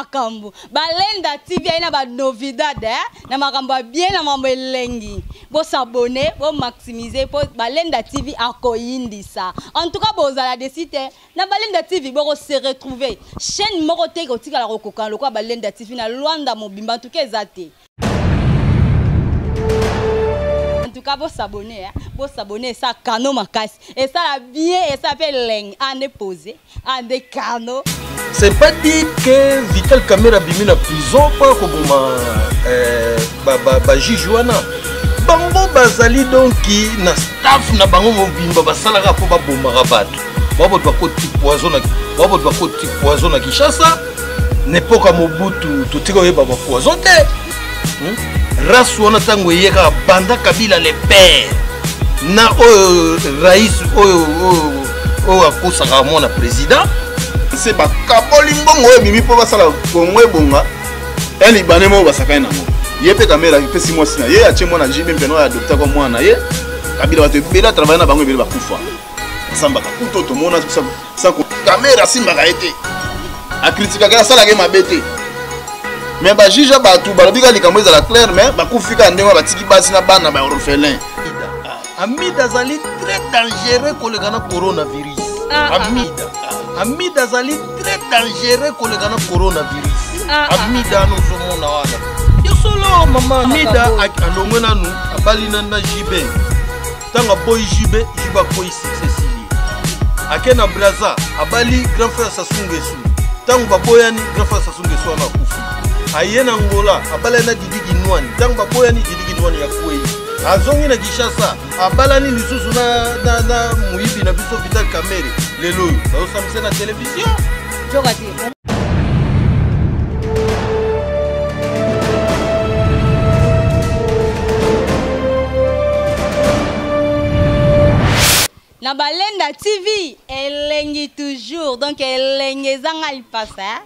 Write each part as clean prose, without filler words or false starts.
makambo Balenda TV aye na ba novidade eh? Na makambo ya bien na makambo elengi. Bo s'abonner, bo maximiser po Balenda TV akoyindisa. En tout cas bozala desi te. Na Balenda TV boko se retrouver. Chaîne moko te kotikala kokoka lokola Balenda TV na Luanda mobimba en tout cas eza te. En tout cas bo s'abonner hein. Bo s'abonner ça kano makasi. Et ça la bien et ça fait leng ande poser ande kano. C'est pas dit que Vital Kamerhe abimi na prison mpo koboma eh, ba, ba, ba juge wana bango bazali donki na staff na bango mobimba basalaka mpo babomaka bato bango bato bakoti poison na bango bato bakoti poison na Kinshasa na epoka Mobutu totika oyeba ba poison te hmm? race wana ntango eye kaka banda Kabila le père na oyo rais oyo oyo oyo akosaka mwana président se bakaboli mbongo oyo ebimi mpo basala kongo ebonga un libanais moko basakani nango ye mpe kamera apesi mwasi na ye atie mwana jb mpe oyo adoptaka mwana na ye kabila bato ebele atravaille na bango ebele bakufa asambaka kuto tomona kamera asimbaka ye te akritikaka ye asalaka ye mabe te mais bajuge ya bato balobi kaka likambo ezala claire mais bakufi kaka ndenge wana batiki basi na bana ba orphelin amida azali très dangereux koleka na coronavirus ah, ah. amida amida azali très dangereux koleka na coronavirus ah, amida wana ozomona wana yo solo mama amida alongwe nanu abali nanu na jb ntango aboyi jb jb akoyi succès esili ake na braza abali grand frère sassou nguesso ntango baboyani grand frère sassou nguesso wana akufi aye na angola abalani na didi kinwani ntango baboyani didi kinwani akwei azongi na kinshasa abalani lisusu na, na, na moyibi na biso vital kamere lelo oyo bazosambisa na televizio Na Balenda TV, elengi toujours. Donc elengi ezanga lipasa. Hein?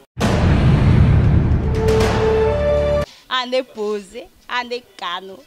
Ande posé, ande kano.